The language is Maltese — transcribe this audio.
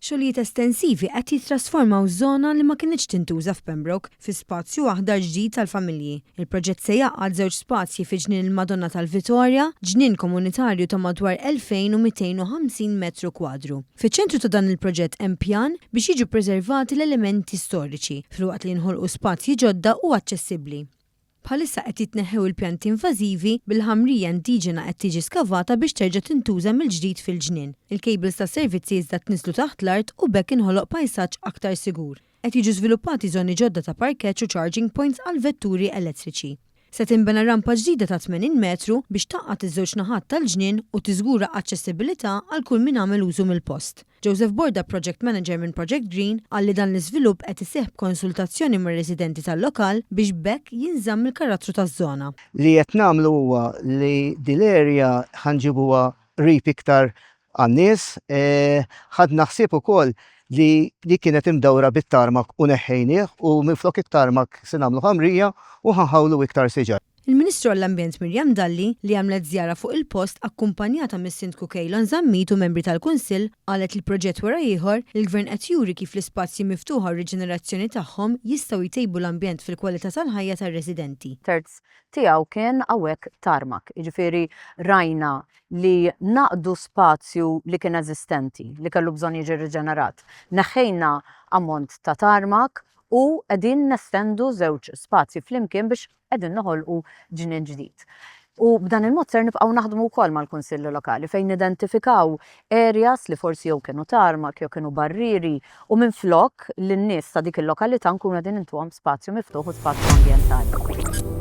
Xogħlijiet estensivi qed jittrasformaw żona li ma kinitx tintuża f'Pembroke fi spazju aħdar ġdid għall-familji. Il-proġett se jgħaqqad żewġ spazji fi Ġnien il-Madonna tal-Vitorja, ġnien komunitarju ta' madwar 2,250 metru kwadru. Fiċ-ċentru ta' dan il-proġett hemm pjan biex jiġu ppreservati l-elementi storiċi, filwaqt li jinħolqu spazji ġodda u aċċessibbli. Bħalissa qed jitneħħew il-pjanti invażivi, bil-ħamrija indiġena qed tiġi skavata biex terġa' tintuża mill-ġdid fil-ġnien. Il-cables tas-servizzi iżda tniżżlu taħt l-art u b'hekk inħoloq pajsaġġ aktar sigur. Qed jiġu żviluppati żoni ġodda ta' parkeġġ u charging points għall-vetturi elettriċi. Se tinbena rampa ġdida ta' 80 metru biex tgħaqqad iż-żewġ naħat tal-ġnien u tiżgura aċċessibilità għal kull min għamel użu mill-post. Joseph Borda, Project Manager minn Project Green, qal li dan l-iżvilupp qed iseħħ b'konsultazzjoni mar-residenti tal-lokal biex b'hekk jinżamm il-karattru taż-żona. Li qed nagħmlu huwa li din l-area ħa nġibuha qrib iktar għan-nies. Ħadna ħsieb ukoll li li kienet imdawra bit-tarmak u neħħejnieh u minflok it-tarmak se nagħmlu ħamrija u ħa nħawlu iktar siġar. Il-Ministru għall-Ambjent Miriam Dalli, li għamlet żjara fuq il-post akkumpanjata mis-Sindku Keylon Zammit u membri tal-Kunsill, qalet li proġett wara ieħor, il-Gvern qed juri kif l-ispazji miftuħa u r-riġenerazzjoni tagħhom jistgħu jtejbu l-ambjent fil-kwalità tal-ħajja tar-residenti. Terz tiegħu kien hawnhekk tarmak, jiġifieri rajna li naqdu spazju li kien eżistenti, li kellu bżonn jiġi riġenerat. Neħħejna ammont ta' tarmak u qegħdin nestendu żewġ spazji flimkien biex qegħdin noħolqu ġnien ġdid. U b'dan il-mod ser nibqgħu naħdmu wkoll mal-Kunsilli Lokali fejn nidentifikaw areas li forsi jew kienu tarmak jew kienu barrieri u minflok lin-nies ta' dik il-lokalità nkunu qegħdin intuhom spazju miftuħ u spazju ambjentali.